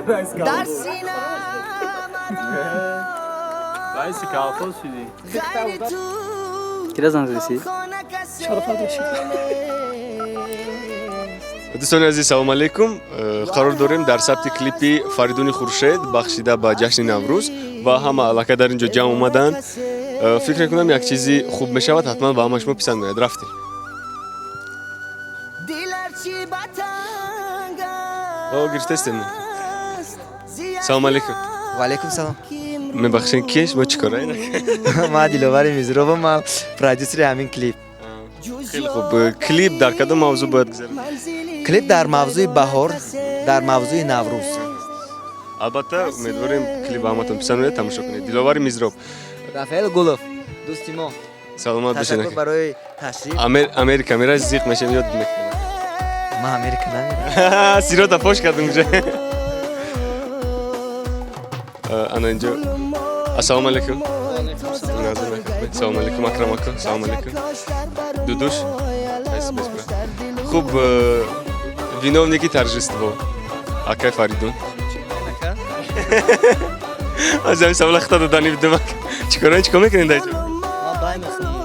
Дар сина маро Раиси колхоз шудӣ. ғайри ту Кира занг задисӣ? хона касе Шарофат Рашид. нест. Дӯстони азиз, салому алейкум. Қарор дорем дар сабти клипи Фаридуни Хуршед, бахшида ба ҷашни Наврӯз, ва ҳама аллакай дар ин ҷо ҷамъ омаданд. Фикр мекунам, як чизи хуб мешавад, ҳатман ба ҳама шумо писанд меояд. Рафтем. Дил ҳарчи ба танг О, гирифтастем. аст, Салому алейкум. Ва алейкум салом. Мебахшед, кие шумо, чӣ кора? Ман Диловари Мизробам, ман продюсери ҳамин клип. Хеле хуб. Клип дар кадом мавзӯъ бояд гузарад? Клип дар мавзӯи баҳор, дар мавзӯи Наврӯз. Албатта, умедворем, клип ба ҳаматон писанд меояд, тамошо кунед. Диловари Мизроб. Рафаэл Гулов, дӯсти мо. Саломат бошед. Ташаккур барои ташриф. Америка мера, зиқ мешем, ёд мекунам. Ман Америка намерам. Сирота фош кардем уже. Ана инҷо, ассалому алейкум. Салому алейкум, Акрам ака, салому алейкум, дудуш. Хуб, виновники торжества, акай Фаридун, аз ҳамин савола хита додани будам. Чикора, чикор мекунед дар инҷо? Ман бай мехонам.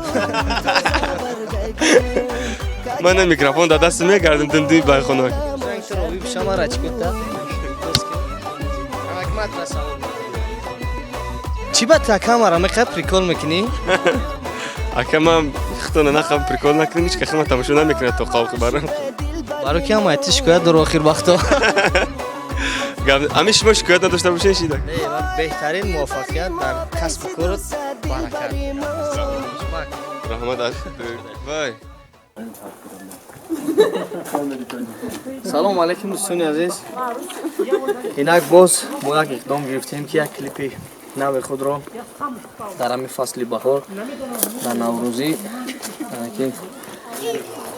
Ман на микрофон дар даст мегардам, дундуи байхона. Рови бишама рачкота. Чӣ ба та камера мехоҳ прикол мекунӣ? Ака, ман хитона нахам прикол накунем, ҳеч кахама тамошо намекунад то қавқи барам. Баро ки ҳама ти шикоят дор охир вақто. Ами шумо шикоят надошта бошед, шида. Не, ман беҳтарин, муваффақият дар касбу корот, баракат. Раҳмат. Вай. Салому алейкум, дӯстони азиз. Инак боз мо як иқдом гирифтем, ки як клипи нави худро дар ҳамин фасли баҳор, дар наврӯзӣ, ки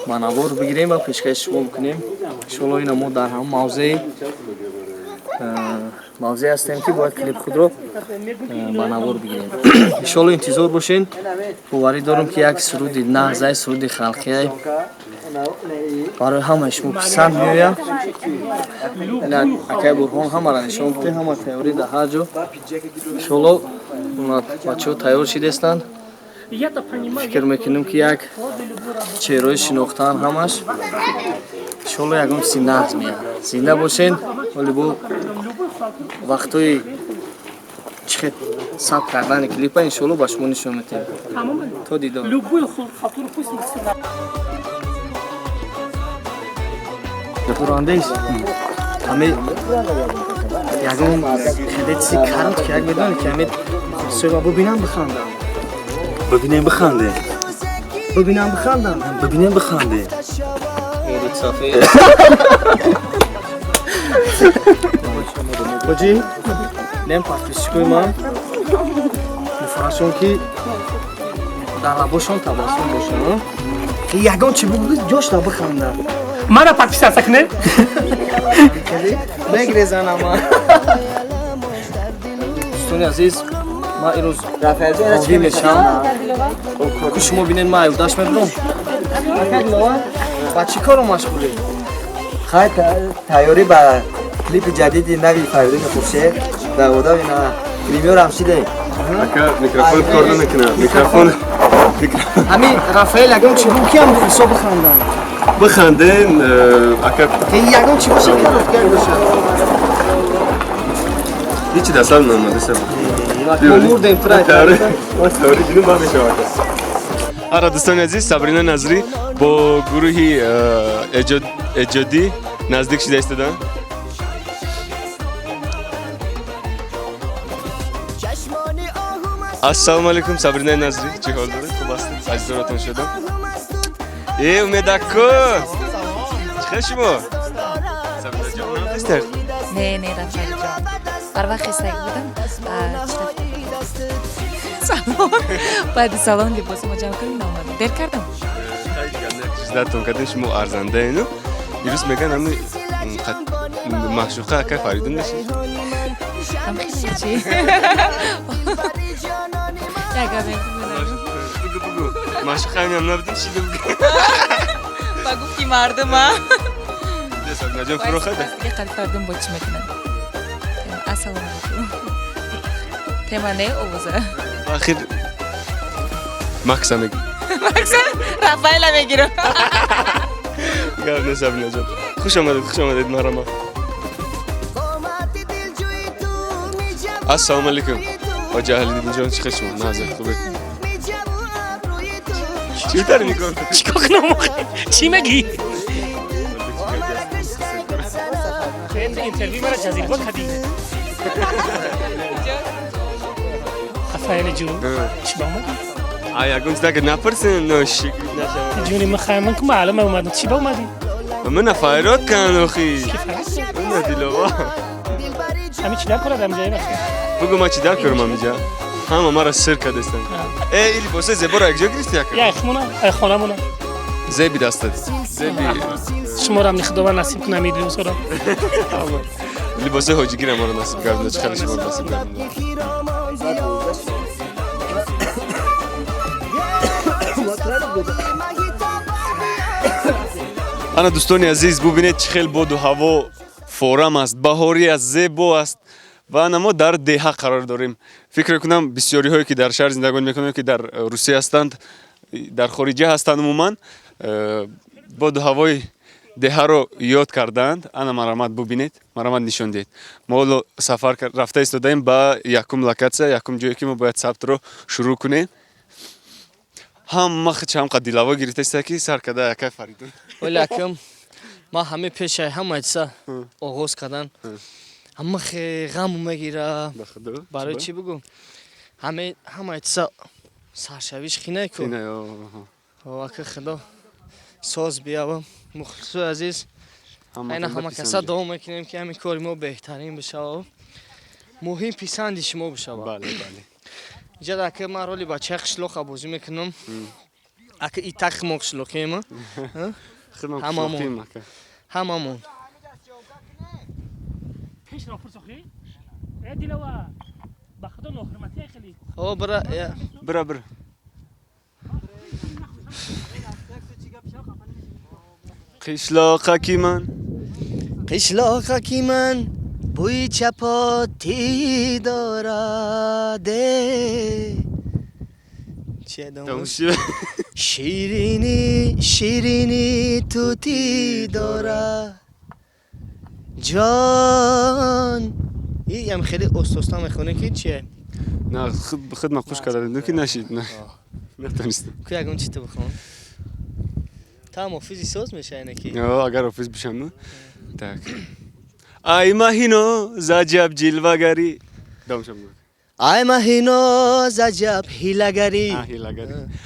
ба навор бигирем ва пешкаши шумо бикунем. Иншоалло, ина мо дар ҳамон мавзеъ ҳастем, ки бояд клип худро ба навор бигирем. Иншоалло, интизор бошед. Боварӣ дорам, ки як суруди нағзай, суруди халқияй, барои ҳамаи шумо писанд меояд. Инак, акай Бурҳон, ҳамаро нишон бидед, ҳама тайёрӣ дар ҳар ҷо. Иншоалло, бачаҳо тайёр шидестанд. Фикр мекунем, ки як чеҳраи шинохтаан ҳамаш. Иншоалло, ягон чизи нағз меяд. Зинда бошед. Ҳоли бо вақтҳои чӣ хел сабт кардани клипа, иншоалло, ба шумо нишон медиҳем. То дидор. Дурандеш, ҳаме ягон хеле чизи карот, ки як медонӣ, ки ҳаме худсӯйма бубинам, бихандам. Бибинем, бихандем. Бубинам, бихандам. Бибинем, бихандем. Сафед ҳоҷӣ, нем подписчикои ман муфаррашон, ки дар лабошон табассум бошад, ки ягон чи бугӯ, ҷошта бихандам. Мара подписаться кунед. Мегрезан ама. Дӯстони азиз, ман имрӯз ровӣ мешавам, ку шумо бинед, ман аюдаш мебурам. Ба чӣ коро машғулӣ? Хай, тайёрӣ ба клипи ҷадиди нави Фаридуни Хуршед дар одаби на премьерам шидем. Ака, микрофон кор намекунад, микрофон. Ҳамин Рафаэл ягон чӣ буг, ки ҳам ҳисоб бихандам. Биханден, ака. Ягон чӣ бошад, карот як бошад. Ҳечи дастам наомада. Мо мурдем. Таври бинум ба мешавад. Ара, дӯстони азиз, Сабрина Назрӣ бо гурӯҳи эҷодӣ наздик шида истоданд. Ассалому алайкум, Сабринаи Назрӣ, чӣ ҳол доред, хуб ҳастед? Азизоратон шудам. Э, Умедако, чӣ хел шумо, Сабринаҷон, ҳастед? Не, не, Рафаэлҷон, барвақт хестагӣ будам. Салон, баъди салон либосмо ҷамъ кунем, наомадам, дер кардам. Датон кардем, шумо арзандаену. Ирӯз меган, ҳами маъшуқа акай Фаридун мешид. Ҳам хеле чи яга. Бугу, бугу, маъшуқа ҳамиам набудем, шида бугу. Ба гуфти мардума. Сабринаҷон, фурӯхада. Қали Фаридун бо чӣ мекунад? Ассалому алайкум. Тема не овоза. Ахир Макса мегӣ. Макса Рафаэла мегирам. Гап не, Сабина ҷон. Хуш омадед, хуш омадед, марама. Ассалому алайкум. Ҳоҷи Аҳлиддин ҷон, чӣ хел шумо? Назар, хубе? Чӣ тари нигоҳ кун? Чӣ кор кунам? Чӣ мегӣ? Интервью мара ҷазирбо кардӣ. Рафаэли ҷун, чӣ ба омадӣ? А ягон чиз агар напурсем, но шигирд нашавад. Ҷуни ман хай, ман ку маълума омадам. Чӣ ба омадӣ? Мана файрод кан охи. Ки файрод? Мана дилова. Ҳами чӣ дар корад ҳамҷоя вақте? Бугу ман чӣ дар корам ҳамиҷа? Ҳама мара сир кардастанд. Э, ин либоси зеборо якҷо гирифти яка? Я хмона, ай хонамона. Зеби дастат. Зеби. Шуморо ҳам Худованд насиб кунад ҳамин либосҳоро. Либоси ҳоҷигира маро насиб гардонад, чӣ хеле шуморо насиб гардонад. Ана дӯстони азиз, бубинед чӣ хел боду ҳаво форам аст, баҳорӣ аст, зебо аст ва ана мо дар деҳа қарор дорем. Фикр мекунам бисёриҳое ки дар шаҳр зиндагонӣ мекунанд, ки дар Русия ҳастанд, дар хориҷа ҳастанд, умуман боду ҳавои деҳаро ёд кардаанд. Ана марамат бубинед, марамат нишон диҳед. Мо ҳоло сафар рафта истодаем ба якум локатсия, якум ҷое ки мо бояд сабтро шурӯъ кунем. Ҳама хичам қа дилаво гирифта иста ки сар карда якай Фаридун. Оли акам, ман ҳаме пешай ҳама чиза оғоз кардан. Ҳама хе ғаму мегира. Барои чӣ бугу? Ҳаме ҳама чиза саршавиш хинай ку. Ака худо соз биявам. Мухлисои азиз, айна ҳама каса дуо мекунем ки ҳамин кори мо беҳтарин бишавад. Муҳим писанди шумо бишавад. Бале, бале. Иҷа ака ман роли бачаи қишлоқа бозӣ мекунам. Ака и тақ мо қишлоқием. Ҳамамон. Ҳамамон. Пеш ро пурсохӣ? Э дилова. Ба худо нохурматӣ хеле. О бра, бра бра. Қишлоқаки ман, қишлоқаки ман бӯи чапотӣ дорад. Чи ширини ширини тутӣ дорад. Ҷон иам хеле остоста мехонӣ ки чие? На, худ ман хуш кардам, ки нашид, на натонистам. Ку ягон чи ту бихон. Там офизи соз меша ине ки? Агар офиз бишам, ну. Так. Ай маҳино заҷаб ҷилвагарӣ. Давомшам. Ай маҳино заҷаб ҳилагарӣ.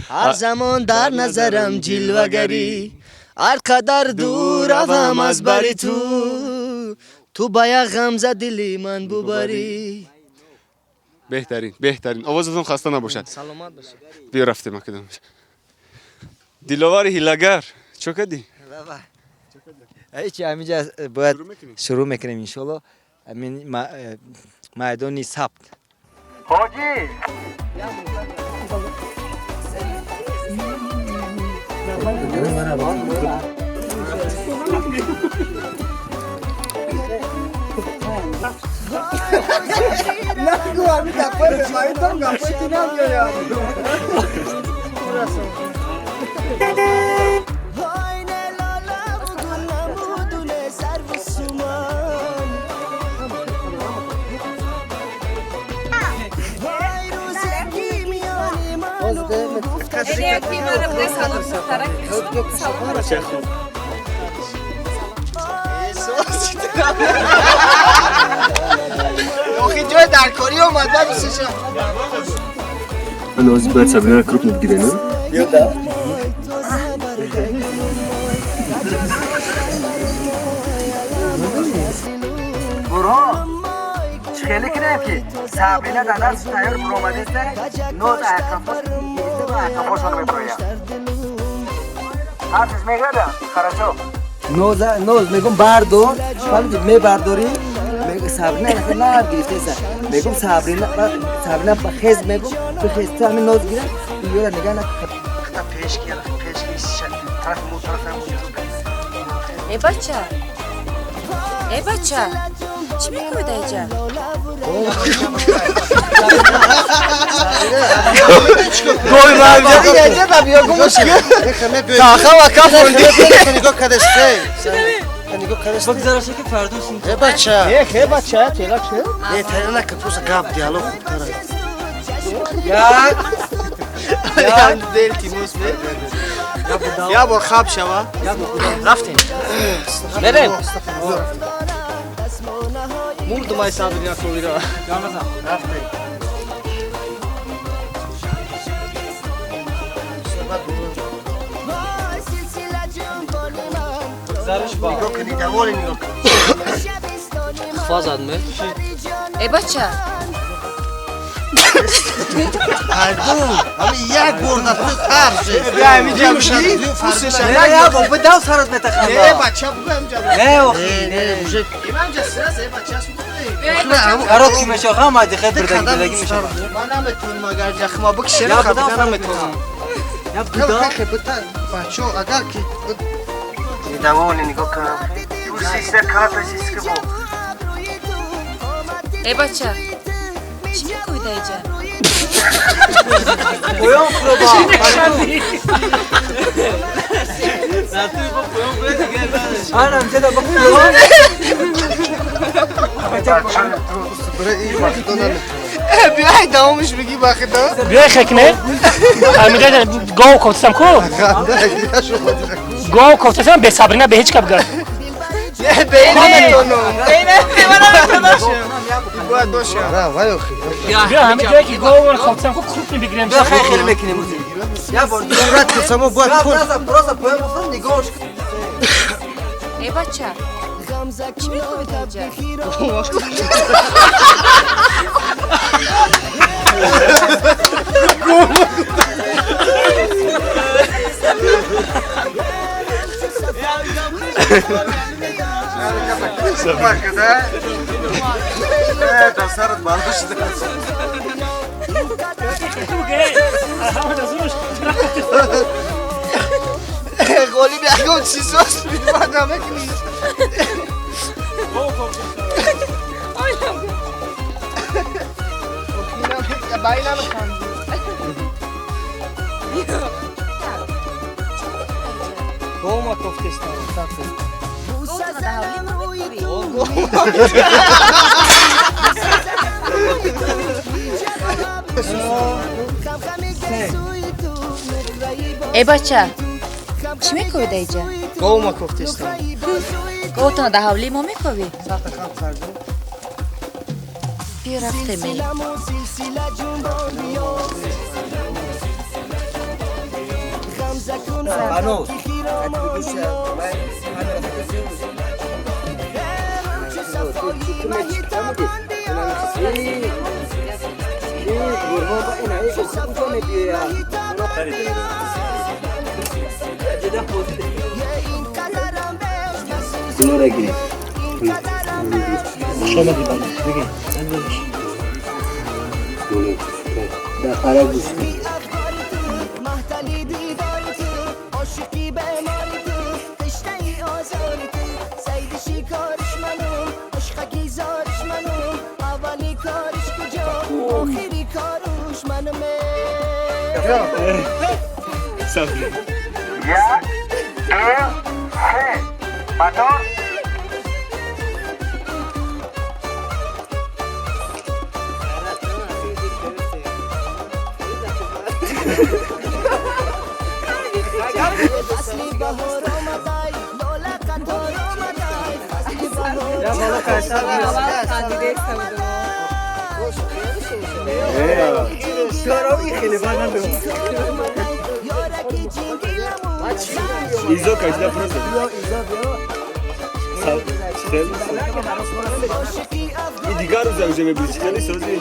Ҳар замон дар назарам ҷилвагарӣ. Ҳар қадар дур равам аз бари ту, ту ба як ғамза дили ман бубарӣ. Беҳтарин, беҳтарин. Овозатон хаста набошад. Саломат бошед. Биё рафтем акадам. Диловари ҳилагар, чо кардӣ? Ҳеҷ, ҳаминҷа бояд шурӯъ мекунем иншоалло. Ҳамин майдони сабт. Ҳоҷӣ! Нагу ҳамин гапҳои бемаънитон гапҳои ту намеояд. Охи ҷои даркорӣ омад, бабисиша. Ана ҳозир бояд Сабринаро крупно бигирем, Ёда. Бурҳон, чӣ хеле кунем ки Сабрина дар дасти тайёр буромадеста, ноз айқафош гирифта ба айқафошон мебурояд. Ҳар чиз мегирада, хорошо. Ноз, ноз мегум бардор, фаҳмидӣ, мебардорӣ, Сабрина инахел нар гирифтеса. Мегум Сабрина, Сабрина ба хез мегум, ту хез, ту ҳамин ноз гира, ёра нигаҳ накун. Хата пеш ки, пеш ки, тарафи мо, тарафи мо. Э бача. Э бача. Чӣ мекунӣ дар инҷа? Гой мамҷа да биё гумш. Таха ва кафонди. Нигоҳ кардаш хей. Нигоҳ кардаш. Бигзараш ки фардун син. Э бача. Э хе бача, тела че? Не тела на просто гап диалог хубтар. Як. Як дел тимус не. Я бор хаб шава. Рафтем. Мерем. Мурд май Сабрина ковира. Рафтем. Нигоҳ кунӣ, даволи нигоҳ кун. Хва зад ме? Э бача. Ардун, ҳами як бор дар ту ҳарф зед. Бия ҳаминҷа бишӣ. Не, я бо бидав сарат метаханда. Не, бача бугӯ ҳаминҷа. Не, охи, не. Уже Иманҷа сирас, э бача су буда. Коротки мешоха, ма дихе бирдаги бирдаги мешоха. Ман наметавонам агар ҷахма бикшем, хабида наметавонам. Я бидав. Бачо, агар ки Даволи нигоҳ кун. Систа карта сиска бо. Э бача. Чӣ мекӯӣ дар инҷа? Поён хӯроба. Анам ҷада ба поён. Биёй давомаш бигӣ ба худо. Биёй хекне. Ҳаминҷа гов кофтасам ку? Гов кофтасам бесабрина бе ҳеҷ кап гап. Не, бе наметонам. Не, ман наметонам. Бояд бошам. Биё ҳамин ҷое ки гов кофтасам ку крупно бигирем. Биё хай хеле мекунем узи. Я бор сурат курсамо бояд пул. Просто поён гуфтам нигоҳш. Э бача. Чӣ мекӯӣ дар инҷа? Ғолиб ягон чизост бад намекунӣ. Бай намехандӣ. Гома кофтестам. Говтона дар ҳавлӣ мо мекӯбӣ? Э бача. Чӣ мекӯбӣ дар инҷа? Гома кофтестам. Говтона дар ҳавлӣ мо мекӯбӣ? Биё рафтем. Банос. Хуш омадӣ бано. Бигӣ. Дар қара гӯш. Як, ду, се. Мотор. Изо кашида просто. И дигар рӯза уже мебинӣ, хеле сози.